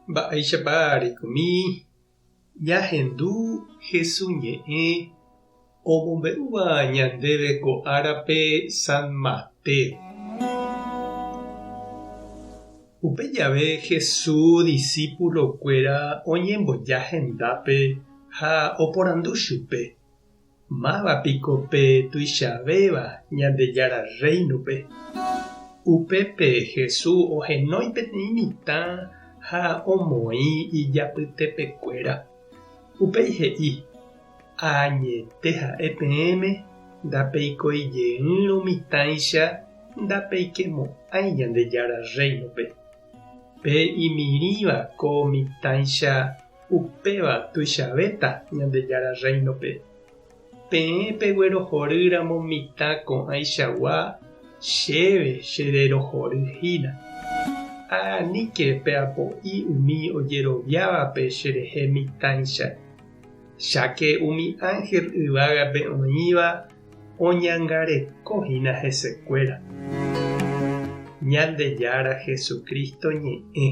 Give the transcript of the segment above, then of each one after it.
Mba'éichapa reikomi ñahendu Hesu ñe'ẽ omombe'úva ñandéve ko árape San Mateo. Upe jave Hesu disípulokuéra oñemboja hendápe ha oporandu chupe, Máva piko pe tuichavéva Ñandejára Rréinope? Upépe Jesús ohenói peteĩ mitã ha omoĩ ijapytepekuéra. Upéi he'i, Añete ha'e peẽme, ndapeikoi jeýrõ mitãicha ndapeikemo'ãi Ñandejára Rréinope. Pe imirĩva ko mitãicha Upéva tuichavéta Ñandejára Rréinope. Peẽ peguerohory ramo mitã ko'ãichagua, chéve chererohory hína. Aníke peapo'i umi ojeroviávape cherehe mitãicha, cháke umi ánhel yvágape oĩva oñangareko hína hesekuéra. Ñandejára Jesucristo ñe'ẽ.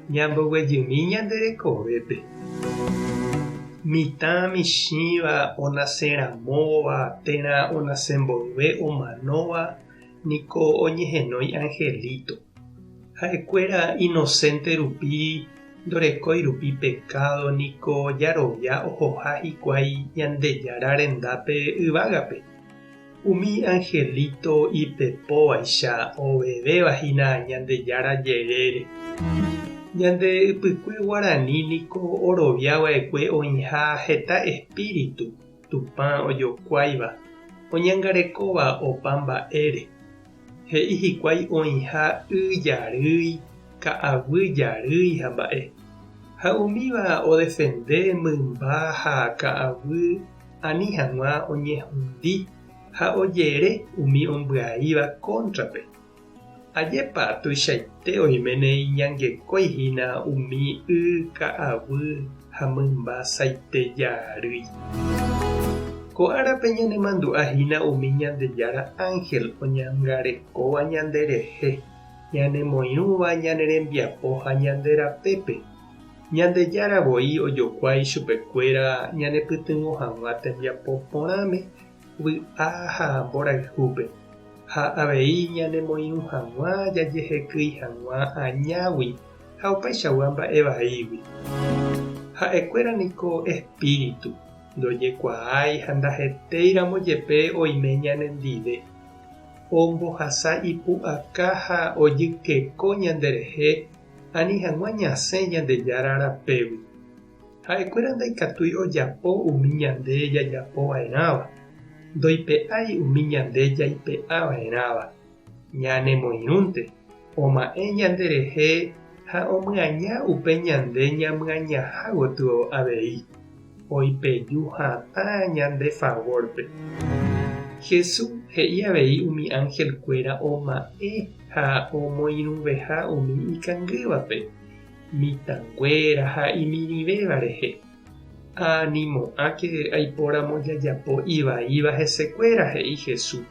Ñamboguejymi ñande rekovépe. Mitã michĩva onaseramóva térã onase mboyve omanóva niko oñehenói angelito. Ha'ekuéra inocente rupi ndorekói rupi pekádo niko jarovia ohoha hikuái Ñandejára rendápe yvágape. Umi angelito ipepóvaicha ovevéva hína Ñandejára jerére. Ñande ypykue guarani niko orovia va'ekue oĩha heta espíritu Tupã ojokuáiva, oñangarekóva opa mba'ére. He'i hikuái oĩha y jarýi, ka'aguy jarýi ha mba'e. Ha umíva odefende mymba ha ka'aguy ani hag̃ua oñehundi ha ojere umi ombyaíva kóntrape. Ajépa tuichaite oiméne iñangekói hína umi y ka'aguy ha mymba saite jarýi. Ko árape ñanemandu'a hína umi Ñandejára ánhel oñangarekóva ñanderehe, ñanemoirũva ñane rembiapo ha ñande rapépe. Ñandejára voi ojokuái chupekuéra ñanepytyvõ hag̃ua tembiapo porãme vy'a ha mborayhúpe, ha avei ñanemoirũ hag̃ua jajehekýi hag̃ua añágui ha opaichagua mba'e vaígui. Ha'ekuéra niko espíritu, ndojekuaái ha ndahetéiramo jepe oime ñanendive. Ombohasa ipu'aka ha ojykeko ñanderehe ani hag̃ua ñasẽ Ñandejára rapégui. Ha'ekuéra ndaikatúi ojapo umi ñande jajapo va'erãva, ndoipe'ái umi ñande jaipe'a va'erãva. Ñanemoirũnte, oma'ẽ ñanderehe ha omyaña upe ñande ñamyañaha gotyo avei, oipeju hatã ñande favórpe. Jesús he'i avei umi anhelkuéra oma'ẽ ha omoirũveha umi ikangývape. Mitãnguéra ha imirĩvéva rehe. Animo'ãke aipóramo jajapo ivaíva hesekuéra, he'i Jesús.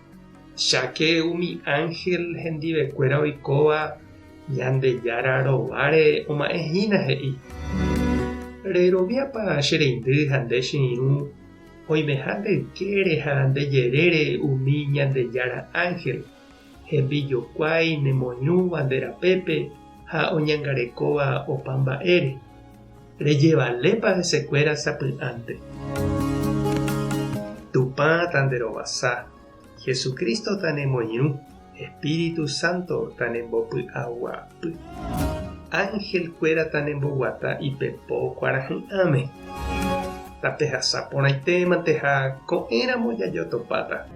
Cháke umi ánhel hendivekuéra oikóva Ñandejára rováre oma'ẽ hína, he'i. Reroviápa che reindy ha nde che irũ oimeha nde ykére ha nde jerére umi Ñandejára ánhel? Hembijokuái nemoirũva nde rapépe ha oñangarekóva opa mba'ére. Rejevalépa hesekuéra sapy'ánte. Tupã tanderovasa, Jesucristo tanemoirũ, Espíritu Santo tanembopy'aguapy. Ángel-kuéra tanemboguata ipepo kuarahy'ãme. Tapehasa porãitémante ha ko'ẽramo jajotopáta.